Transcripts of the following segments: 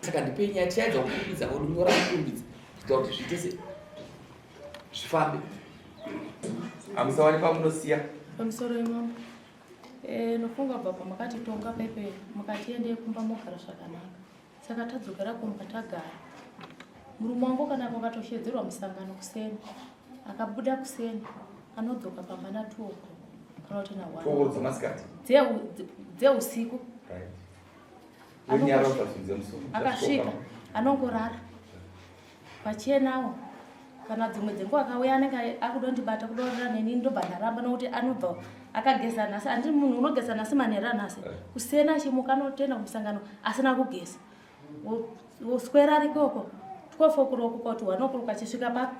Saka ndipei nyaya tichaedza kukurumidza kunyora kukurumidza kuita kuti zviite se zvifambe. Hamusawani pamunosiya. Pamusoro imambo. Eh, nofunga baba makatitonga pepe mukatiendei kumba mogara zvakanaka. Saka tadzokera kumba tagara. Murume wangu kana kwakatoshedzerwa musangano kuseni akabuda kuseni anodzoka pamba na 2 o'clock kana kuti na 1. 2 dzemasikati. Dzeusiku. Right. Akasvika anongorara pachenawo kana dzimwe dzenguva akauya anenge akudondibata kudorora neni ndobva ndaramba nokuti anobva akageza nhasi andi munhu unogeza nhasi manheru anhasi eh. kusena achimuka anotenda kumusangano asina kugeza woswera arikoko 12 o'clock kuti 1 o'clock achisvika pa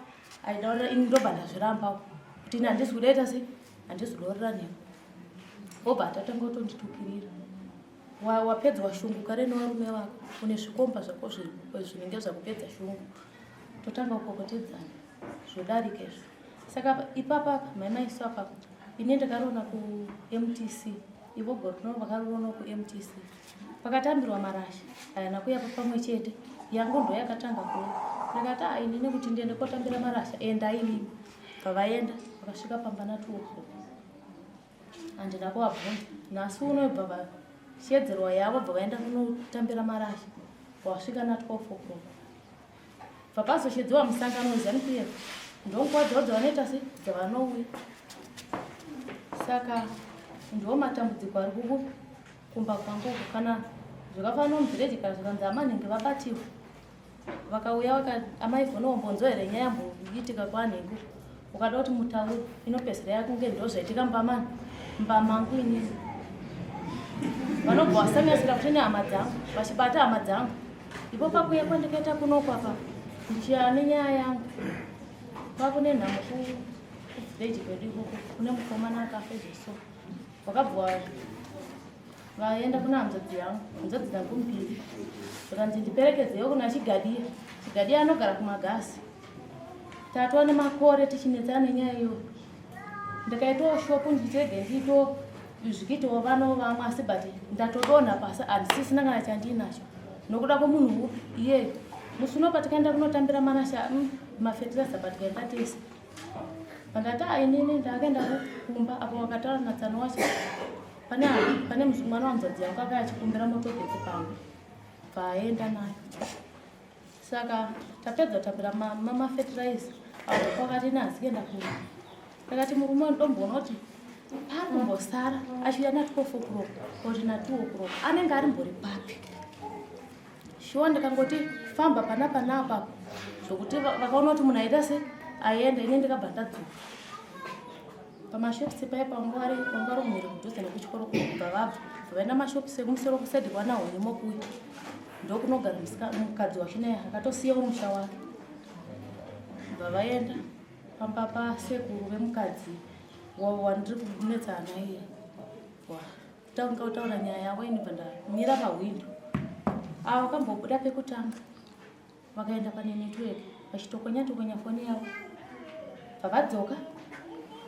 aidaurira ini ndobva ndazvirambawo kuti ini handisi kudaita sei handisi kudorora newe obva atatanga kutonditukirira Wapedza shungu kare nevarume vako une zvikomba zvako zvinenge zvakupedza shungu totanga kukokotedzana zvodarika izvo saka ipapa apa mai maiso apa ini ndakaroona kumtc ivo gorino vakaroona kumtc pakatambirwa marasha ayana kuya pamwe chete yangu ndo yakatanga kuuya ndakati a ah, ini nekuti ndiende kotambira marasha enda inini pavaenda vakasvika pamba natuoko Handina kuvabvunza. Nhasi uno bva vashedzerwa yavo bva vaenda kunotambira marasha. Wasvika na 12 o'clock. Bva pazoshedziwa musangano weZanu PF. Ndonguva dzavo dzavanoita se dzavanouya. Saka ndiwo matambudziko ari kuku kumba kwangu uku kana zvakafanana muvhireji kana zvikanzi amanenge vabatiwa. Vakauya vaka amai vhona wambonzwa here nyaya yamboitika kwanhengo ukada kuti mutaure inopedzisira yakunge ndozvaitika mumba mani mumba mangu inini vanobva vasanganisira kuti nehama dzangu vachibata hama dzangu ipo pakuya kwandikaita kunoko apa ndichiya nenyaya yangu kwakune nhamo kuvillage kwedu ikoko kune mukomana akafa izvo so wakabva Vaenda kuna hanzvadzi yangu, hanzvadzi dzangu mbiri. Zvikanzi ndiperekedzewo kuna Chigadiya. Chigadiya anogara kumagasi. Tatwa nemakore tichinetsana nenyaya iyoyo. Ndikaitawo shopu ndichirege ndiito zvikiitawo vana vamwe asi but ndatodonha pasi handisisina kana chandiinacho nokuda kwemunhu upi iyeyo. Musi uno patikaenda kunotambira marasha mm, mafetireza but tikaenda tese. Pandati ah, inini ndakaenda kumba apo wakataura natsano wacho pane pane mwana wanzvadzi yangu akaya achikumbira motoketi pamwe bvaaenda nayo saka tapedza tapera mafetiraiza apo kwakati nazi kuenda kumba ndakati murume ndomboona kuti pakumbosara achiuya na 12 o'clock oti na 2 o'clock anenge ari mbori papi Shuwa ndikangoti famba panapa napapo zvokuti vakaona kuti munhu aita se aenda ini ndikabva ndadzoka pamashops paye panga vari vanga vari kumhiri kudhuze nekuchikoro kubva vabva vaenda mashops ekumusoro kusaidi kwana honye mokuya ndokunogara mukadzi wacho naye akatosiyawo musha wake bva vaenda pamba pasekuru vemukadzi wandiri kunetsana iye Tanga kutaura nyaya yavo ini bva ndamira pahwindo. Ava vakambobuda pekutanga vakaenda pane network vachitokonya tokonya foni yavo. Bva vadzoka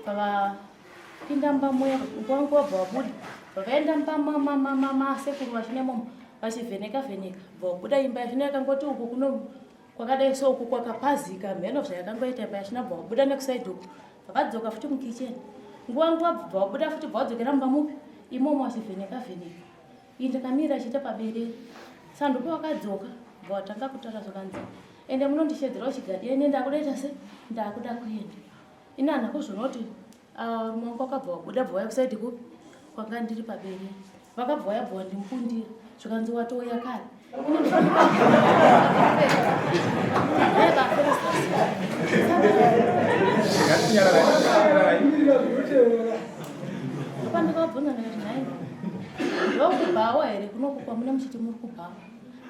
bva vapinda mumba muya nguva nguva bva vabuda. Bva vaenda mumba masekuru vachine momo vachivheneka vheneka bva vabuda imba yazvino yakangoti uku kuno kwakadai so uku kwakapazika mheno zvayakangoita imba yachina bva vabuda nekusaidi uku Vakadzoka futi mukitchen. Nguva nguva bva vabuda futi bva vadzokera mumba mupi imomo vachivheneka vheneka. Ini ndakamira achiita paberere. Saka ndipo vakadzoka bva vatanga kutaura zvakanzi ende munondishedzera uchigadiya ini ndakuda ita se ndakuda kuenda. Ini handina kuzviona kuti ah, murume wangu akabva wabuda bva waya kusaidi kupi kwanga ndiri paberere. Vakabva vaya bva vandimbundira zvikanzi watouya kare. Pandakabvunza ndikati nhai ndokubhawa here kunoku kwamune muchiti muri kubhawa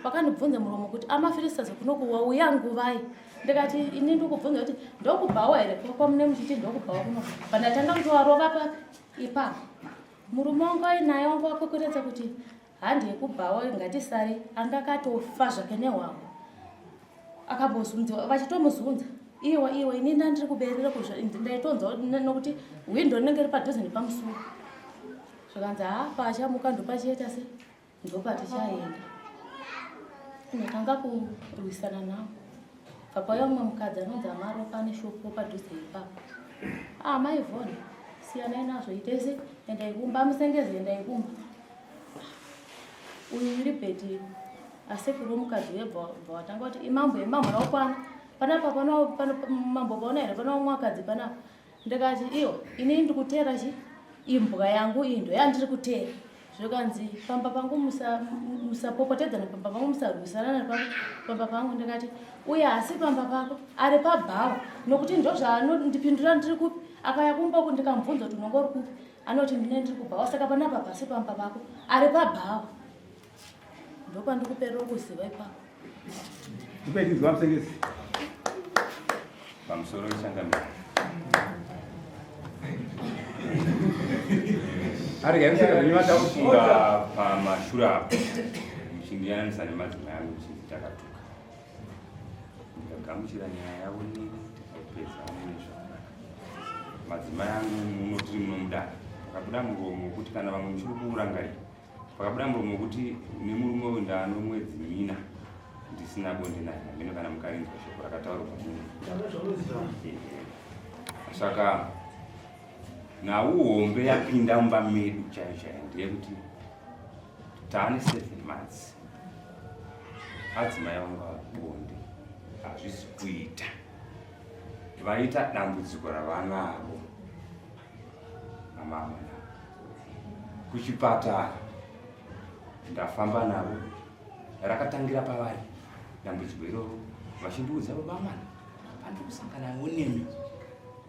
vakandibvunza muromo kuti amafiristers kunoku wauya nguvai ndikati ini ndikubvunza kuti ndokubhawa here kwamune muchiti ndokubhawa kunoku pandatanga kutovarova papi ipapo Murume wangu ainaye wangu wakwekweredza kuti handi yekubhawa ngatisare anga akatofa zvake nehwahwa akambozunziwa vachitomuzunza Iwa iwa ini ndandiri kuberera kuzva ndaitonzwa nokuti hwindo rinenge riri padhuze nepamusuwo. Zvikanzi haa pachamuka ndopachiita se ndopatichaenda. Ndakanga kurwisana navo. Pakauya mumwe mukadzi anonzi Amaropa ane shopu padhuze ipapo. Ah mai Yvonne siyanai nazvo itei se endai kumba musengeze endai kumba. Uyu iri bheti asekuru mukadzi uye bva watanga kuti imambo imambo nakwana panapa pano mambo paona here pana umwe akadzi panapa ndikati iyo ini ndikuteera chi imbwa yangu iyi ndoyandiri kuteera zvikanzi pamba pangu musapopotedzana pamba pangu musarwisana pamba pangu ndikati uye asi pamba pako ari pabhawa nokuti ndozvaanondipindura ndiri kupi akauya kumba uku ndikamubvunza kuti unonge uri kupi anoti ndine ndiri kubhawa saka panapa pasi pamba pako ari pabhawa ndopandikuperera kuziva ipapo Ndipedzinzwa musengezi. Pamusoro changamire. Arega musengezi Kufunga pamashure apo muchindiyananisa nemadzimai angu muchinzi takatuka. Ndikagamuchira nyaya yavo neni tikaipedza mune zvakanaka. Madzimai angu muno tiri muno mudare. Pakabuda muromo wekuti kana vamwe muchiri kuurangarira Pakabuda muromo wekuti nemurume uyu ndaano mwedzi mina ndisina bonde naye hameno kana mukarinzwa shoko rakataurwa muno. Saka nhau hombe yapinda mumba medu chaiyo chaiyo ndeyekuti taane 7 months adzimai vangu bonde hazvisi kuita vaita dambudziko ravanaro amama kuchipatara ndafamba navo rakatangira pavari dambudziko iroro vachindiudza baba mwana pandiri kusanganawo nemi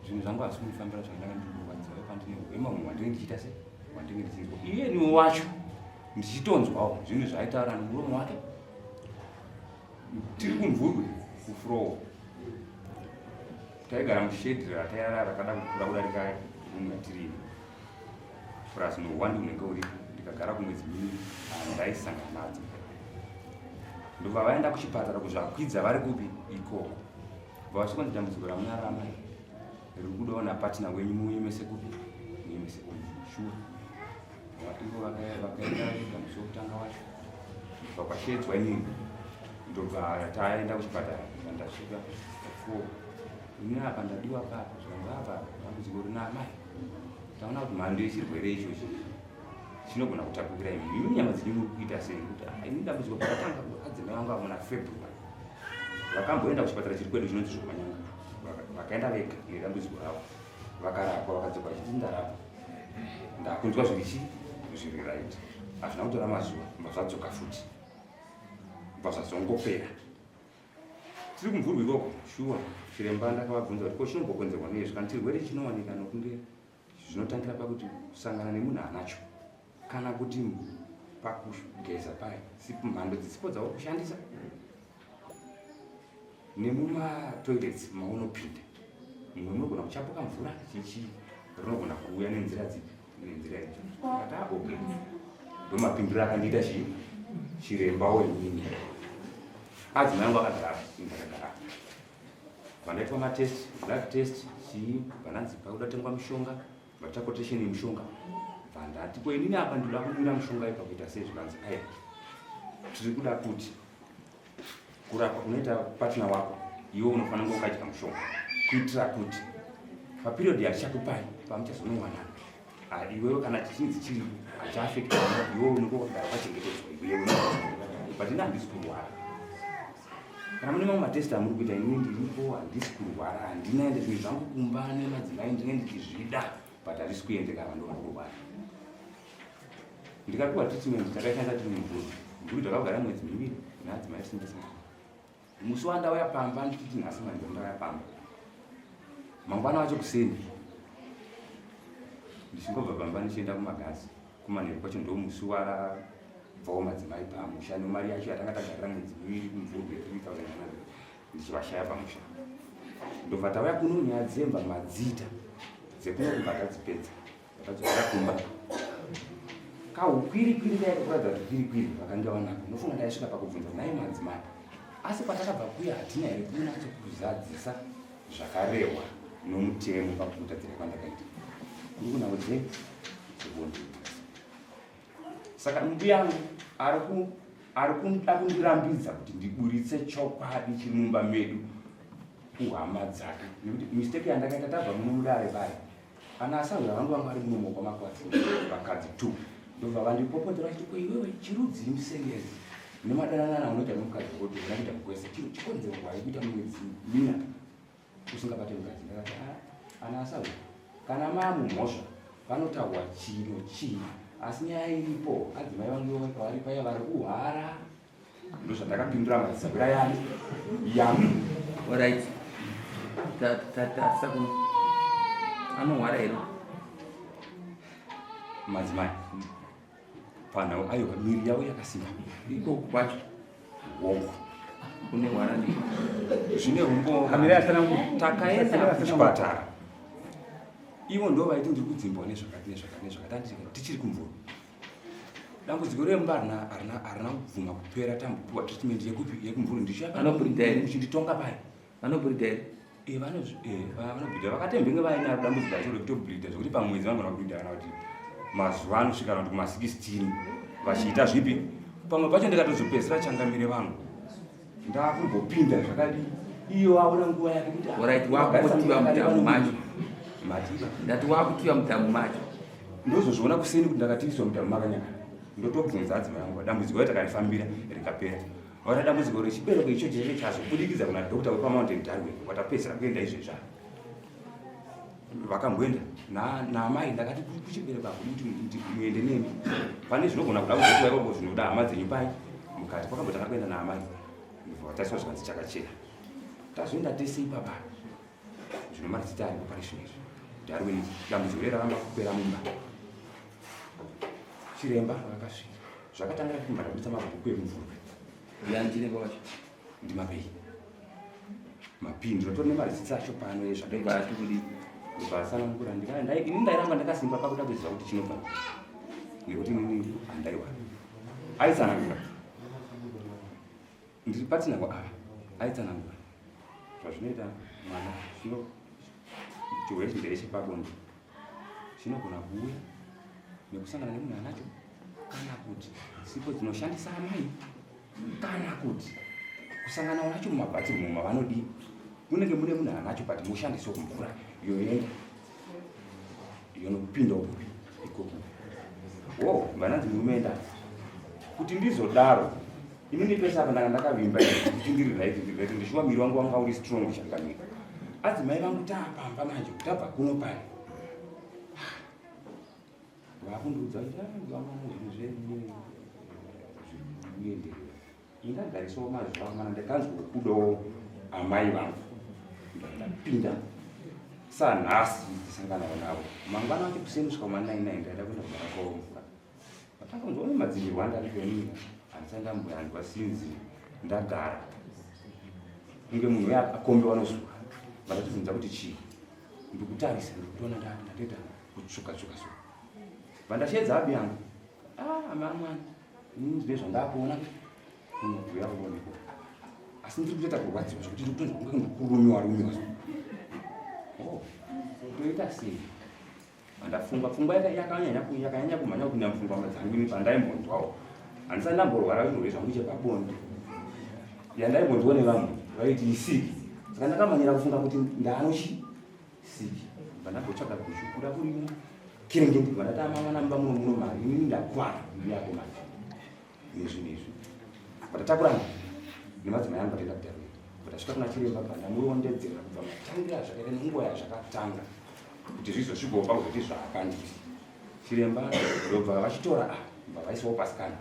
zvinhu zvangu hazisi kundifambira zvakanaka ndiri kurwadziwa pandine hwema humwe hwandinenge ndichiita se hwandinenge ndichinzwa iyeniwo wacho ndichitonzwawo zvinhu zvaaitaura nomuromo wake tiri kumvurwe kufrowo taigara mushedhi ratairara rakada kukura kudarika rumu yatiri plus nohwandi unenge uripo ndikagara kumwedzi miviri handaisangana nadzo ndobva vaenda kuchipatara kuzvakwidza vari kupi ikoko bva vasvika nzi dambudziko ramunaro amai riri kudawo napatina wenyu muimese kupi muimese kupi shuwa ivo vakaenda vega musi wekutanga wacho ndobva kwashedzwa inini ndobva taenda kuchipatara ndasvika ko ini apa ndadiwa papa zvikanzi apa dambudziko rina amai taona kuti mhando yechirwere ichochi chinogona kutapukira imi imi nyama dzenyu muri kuita sei kuti ah, ini dambudziko pakatanga adzimai vangu avo muna february vakamboenda kuchipatara chiri kwedu chinonzi zvokwanyanga vakaenda vega nedambudziko ravo vakarapwa vakadzoka vachiti ndarapwa ndakunzwa zviri chi zviri right hazvina kutora mazuva mba zvadzoka futi mba zvazongopera tiri kumvurwa ikoko shuwa chiremba ndakavabvunza kuti ko chinombokonzerwa nei zvikanzi chirwere chinowanika nokunge zvinotangira pakuti kusangana nemunhu anacho kana kuti pakugeza paya mhando dzisipo dzauri kushandisa nemumatoilets maunopinda mumwe munogona kuchapuka mvura chichii rinogona kuuya nenzira dzipi nenzira idzo ati ah, okay ndomapindiro akandiita chii chiremba wenyini adzimai angu akagara ndakagara vandaitwa matest blood test chii vananzi pakuda tengwa mishonga vaita quotation yemushonga vandati ko inini apa ndinoda kumwira mushonga ipa kuita sei zvikanzi aya tiri kuda kuti kurapa kunoita partner wako iwe unofanira kunge wakadya mushonga kuitira kuti paperiod yatichakupai pamuchazonowanana ah, iwewe kana chichinzi chiripo hachiafekta iwewe unenge wakagara wakachengetedzwa iwewe but ini handisi kurwara kana mune mamwe matest amuri kuita ini ndiripo handisi kurwara handina ende zvinhu zvangu kumba nemadzimai ndinenge ndichizvida but handisi kuendeka vanhu vari kurwara ndikapiwa treatment takaishandisa tiri mumvura mvuri takagara mwedzi miviri naadzimai tisingasangani musi wandauya pamba ndichiti nhasi manje ndauya pamba mangwana wacho kuseni ndichingobva pamba ndichienda kumagazi kumanheru kwacho ndomusi wabvawo madzimai pamusha nemari yacho yatanga tagarira mwedzi miviri kumvurwe 3100 ndichivashaya pamusha ndobva tauya kuno nyaya dzemba madzita dzekuno kubva tadzipedza Ndakadzokera kumba kaukwirikwiri kaika kuratidza kuti kwirikwiri vakange vanako unofunga ndaisvika pakubvunza nhai madzimai asi kwatakabva kuya hatina here kunatso kuzadzisa Zvakarehwa nomutemo pakutadzira kwandakaita kuri kunhau dzebonde. Saka mbuyangu ari kuda kundirambidza kuti ndiburitse chokwadi chiri mumba medu kuhama dzake, nekuti mistake yandakaita tabva muno mudare paya, ana asahwira vangu vanga vari muno muoko makwatsi vakadzi two, ndobva vandipopotera vachiti, "Ko iwewe chirudzii musengezi nemadananana unoita nemukadzi wekuti una kuita kukwesa chikonzero wai kuita mwedzi mina usingabate mukadzi?" Ndakati, "Ah, ana asahwira, kana maamumhosva panotaurwa chino chii, asi nyaya iripo adzimai vangu pavari paya vari kuhwara." Ndozvandakapindura madzisahwira yani yangu. Alright. Tarisa kuno. Anohwara here? Madzimai panhau, aiwa, miri yavo yakasimba. Ikoko kwacho Hongu. Kune hwara ndii? Zvine rumbo. Kamira yatsanangura. Takaenda kuchipatara, ivo ndo vaiti ndiri kudzimbwa nezvakati nezvakati nezvakati. Anditi tichiri kumvura, dambudziko remumba harina kubvuma kupera. Tambopiwa treatment yekupi yekumvura. Vanobhurida here? Ndichitonga pai. Vanobhurida here? Vanobhurida. Vakatembenge vainaro dambudziko racho rekutobhurida, zvekuti pamwedzi vanogona kubhurida kana kuti mazuva anosvika kana kuti kuma16 vachiita zvipi. Pamwe pacho ndikatozopedzisira, changamire vangu, ndakumbopinda zvakadii, iyo aona nguva yake kuti Alright, wakutiva mudhamu macho. Matiba. Ndati wakutiva mudhamu macho. Ndozozviona kuseni kuti ndakativiswa mudhamu makanyaka. Ndotobvunza adzimai angu, dambudziko racho takarifambira rikapera. Vana dambudziko rechibereko icho chinenge chazobudikidza kuna doctor wepaMountain Darwin watapedzisira kuenda izvezva vakamboenda naamai. Ndakati kuchibereko hakudi kuti muende nemi, pane zvinogona kuda kuzotiwa ikoko zvinoda hama dzenyu pai mukati. Kwakambotanga kuenda naamai, ndobva vatariswa zvikanzi chakachena. Tazoenda tese ipapa, zvino marisiti aripo pari zvino izvi. Darwin, dambudziko reraramba kupera mumba. Chiremba vakasvika, zvakatangira kuti ndabudisa mabhuku emumvurwe. Yani chiremba wacho? Ndimapei mapii, ndinotori nemarisitsi acho pano. Ndobva ati kudii? Ndobva atsanangura. Ini ndairamba ndakasimba pakuda kuziva kuti chinobva, nekuti inini handaiwana. Aitsanangura ndiri patsinako ava, aitsanangura zvazvinoita mwana. Zvino chirwere chindere chepabonde chinogona kuuya nekusangana nemunhu anacho, kana kuti sipo dzinoshandisa amai, kana kuti kusangana nacho mumabathroom mavanodii, munenge mune munhu anacho, but moshandiswa kumvura yoenda yonopinda ukupi ikoko. Wo vananzi murume enda kuti ndizodaro. Inini pese apa ndanga ndakavimba kuti ndiri right, ndiri right, ndishuwa miri wangu wanga uri strong chakanaka. Adzimai vangu taapamba manje kuti tabva kuno paya, vakundiudza kuti vamwana zvinhu zvenyu zviri kuenderera. Indagarisawo mazuva mana, ndakanzwa kudawo amai vangu. Ndapinda sanhasi tisanganawo navo mangwana wacho kuseni kusvika kuma99. Ndaida kuenda kugara kwavo mvura. Vatakanzwa une madzingirwa andari handisati ndamboyanzwa sinzi ndagara kunge munhu uya akombewa nozuva. Vatatibvunza kuti chii, ndikutarisa ndikutoona ndatoita kutsvuka tsvuka. So vandashedza abi yangu, "Ah, amamwana, inini ndine zvandakuona kunobhuya kuonekwa, asi ndiri kutoita kurwadziwa zvekuti ndiri kutonzwa kunge ndikurumiwa rumiwa." So oh, toita sei? Andafunga pfungwa yakanyanya kumhanya kupinda mupfungwa madzangu. Ini pandaimbonzwawo, handisati ndamborwara zvirwere zvangu chepabonde yandaimbonzwa nevamwe vaiti isiki, saka ndakamanyira kufunga kuti ndaanochi siki. Bva ndambotsvaga guchu kuda kurima kirenge, ndibva ndati, "Amamwana, mumba muno muno mari, inini ndakwana ndiyako manje nezvinhu izvi." Vatatakurana nemadzimai angu, vatoenda kudarwin. Vatasvika kuna chiremba, bva ndamurondedzera kubva matangira azvakaita nenguva yazvakatanga kuti zvizosvikawo pakuzoti zvaakandiri. Chiremba ndobva vachitora, ah, bva vaisawo pascan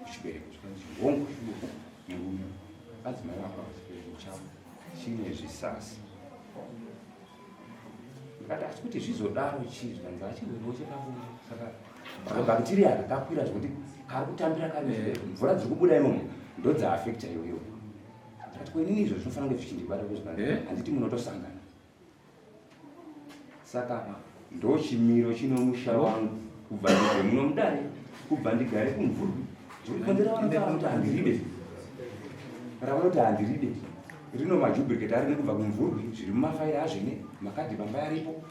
kuchibereko, zvikanzi, "Hongu, shuwa murume, adzimai vako chibereko chavo chine zvisasi." Ndikati, "Asi kuti zvizodaro chii?" Zvikanzi, "Achirwerewo chepabonde, saka kabacteria aka kakwira zvekuti kari kutambira kari mvura dziri kubuda imomo ndodzaafecta iyoyo." Ndikati, "Kwenini izvo zvinofanira kunge zvichindibata?" Kuzvikanzi, "Handiti munotosangana?" Saka ndochimiro chino musha wangu kubva ndibve muno mudare, kubva ndigare kumvurwi. Zvekukonzera vanotaura kuti handiride, ravanoti handiride. Rino majubhiriketi ari nekubva kumvurwi zviri mumafaira azvine makadhi pamba yaripo.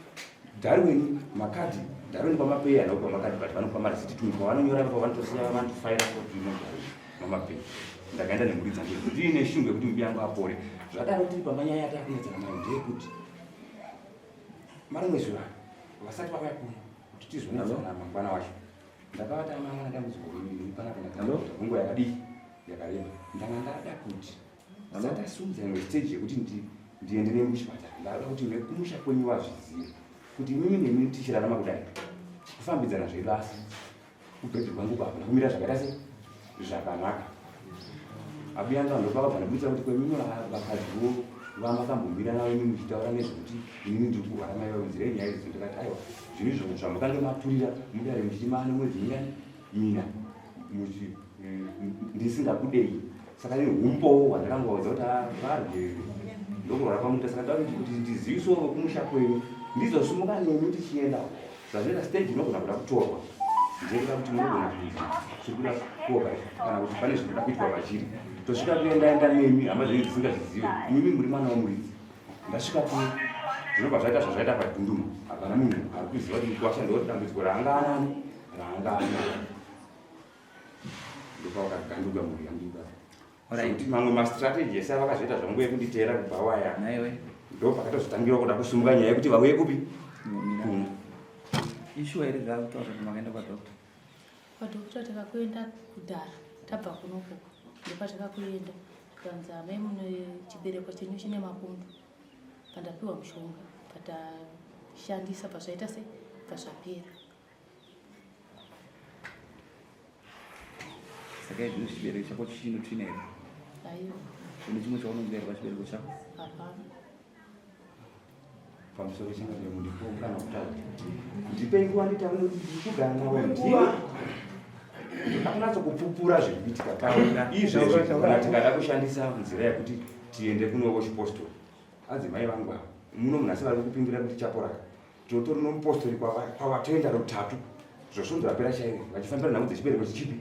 Darwin makadhi Darwin kwamapeyi anopa makadhi but vanopa marisiti tunhu kwavanonyora ipapo vanotosiya vanotofaira mamapeyi. Ndakaenda nemhuri dzangu ndiine shungu yekuti mbi yangu apore. Zvadaro tiri pamanyaya yatakunetsana nayo ndeyekuti marimwe zuva vasati vauya kuno kuti tizonetsana mangwana wacho ndakavata mangwana dambudziko riri panapa ndakataura nguva yakadii yakareba ndanga ndada kuti Satasimudza imwe stage yekuti ndiende nemi kuchipatara ndada kuti vekumusha kwenyu vazvizive kuti imimi nemi tichirarama kudai kufambidzana zvedu asi kubhebhi kwangu kwakuna kumira zvakaita se zvakanaka abuya ndo ndopakabva ndabudisa kuti kwemimi vakadziwo vamakambomira navo imi muchitaura nezvekuti inini ndiri kurwara mai vaudzirei nyaya idzo ndikati aiwa zvinhu izvo zvamukange maturira mudare muchiti maane mwedzi mingani mina muchi ndisingakudei saka ne humbowo hwandakangovaudza kuti ah, varwere ndokurwara kwamuita saka ndakuti kuti ndizivisewo vekumusha kwenyu ndizosumuka nemi tichienda zvazvinoita stage inogona kuda kutorwa ndiyekuda kuti munogona kuita chiri kuda kuoka kana kuti pane zvinoda kuitwa pachiri tosvika kuendaenda nemi hama dzenyu dzisingazvizive imimi muri mwana wemuridzi ndasvika ku zvinobva zvaita zvazvaita padhunduma hapana munhu ari kuziva kuti mukuwasha ndo dambudziko raanga anani raanga anani ndopavakaganduka mhuri yangu ipapo kuti mamwe mastrategy ese avakazoita zvangu ekunditeera kubva waya ndo pakatozotangira kuda kusumuka nyaya yekuti vauye kupi kuno ishuwa here zvakutaura kuti makaenda kwadokta kwadokta takakuenda kudhara tabva kunoko ndopatakakuenda tikanzi amai mune chibereko chenyu chine mapundu pandapiwa mushonga patashandisa pazvaita sei pazvapera Saka izvi chibereko chako chino tsvina here? Aiwa. Une chimwe chaunonzwa here pachibereko chako? Hapana. Pamusoro changa mundipo kana kutaura. Ndipei nguva nditaure kuti ndiri kugara nawe ndini. Akunatso kupupura zviri kuitika Taura. Izvezvi kana tikada kushandisa nzira yekuti tiende kuno vochipostori. Adzimai vangu ava muno munhu asi vari kukupindura kuti chaporaka. Tinotori nomupostori kwavatoenda rutatu zvosvondo rapera chairo vachifambira nhau dzechibereko chichipi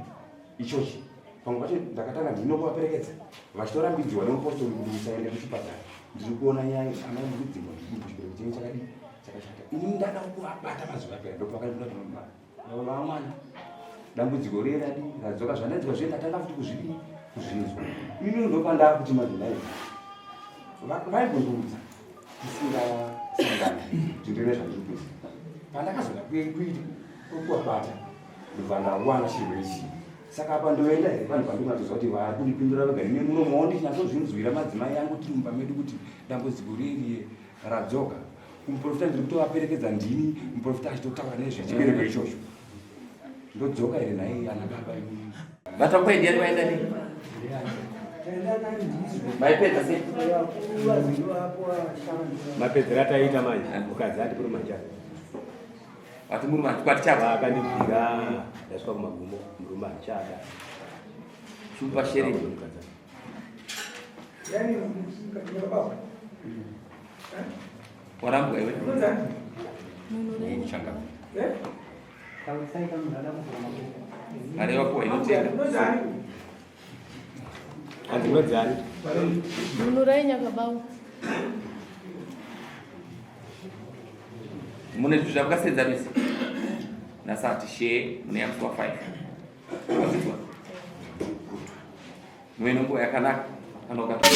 ichochi. Pamwe pacho ndakatanga ndinokuvaperekedza vachitorambidzwa nemupostori kuti musaende kuchipatara. Ndiri kuona nyaya amai muri kudzingwa zvidimbu chibereko chenyu chakadii chakashata. Ini ndada kuvabata mazuva apera ndopavakaita kuti vamwana dambudziko riye radii radzoka zvandainzwa zviye ndatanga futi kuzvidii kuzvinzwa. Ini ndopandakuti manje nhai vaimbondiudza tisingasangani kuti ndine zvandiri kuziva pandakazoda kuita kwekuvabata ndobva ndawana chirwere chii saka apa ndoenda here vanhu pandinatoziva kuti vari kundipindura vega ine muromo wavo ndichinyatsozvinzwira madzimai angu tiri mumba medu kuti dambudziko ririye radzoka kumuprofita ndiri kutovaperekedza ndini muprofita achitotaura nezvechibereko ichocho ndodzoka here nhai ana baba imimi Vatakupa ndiani vaenda nei? Maipedza sei? Mapedzera ataita manje mukadzi ati kuri manja. Ati muri manje kwati chapa. Akandibvira ndasvika kumagumo murume achada. Super sharing. Warambwa iwe. Changa. Mari wapuwa inotenga. Hanzi munodzani? Nunurai nyakabau. Mune zvinhu zvamukasenzanisa. Nasati share mune yamusi wa 5. Wazvinzwa? Good. Muve nenguva yakanaka. Kana ukati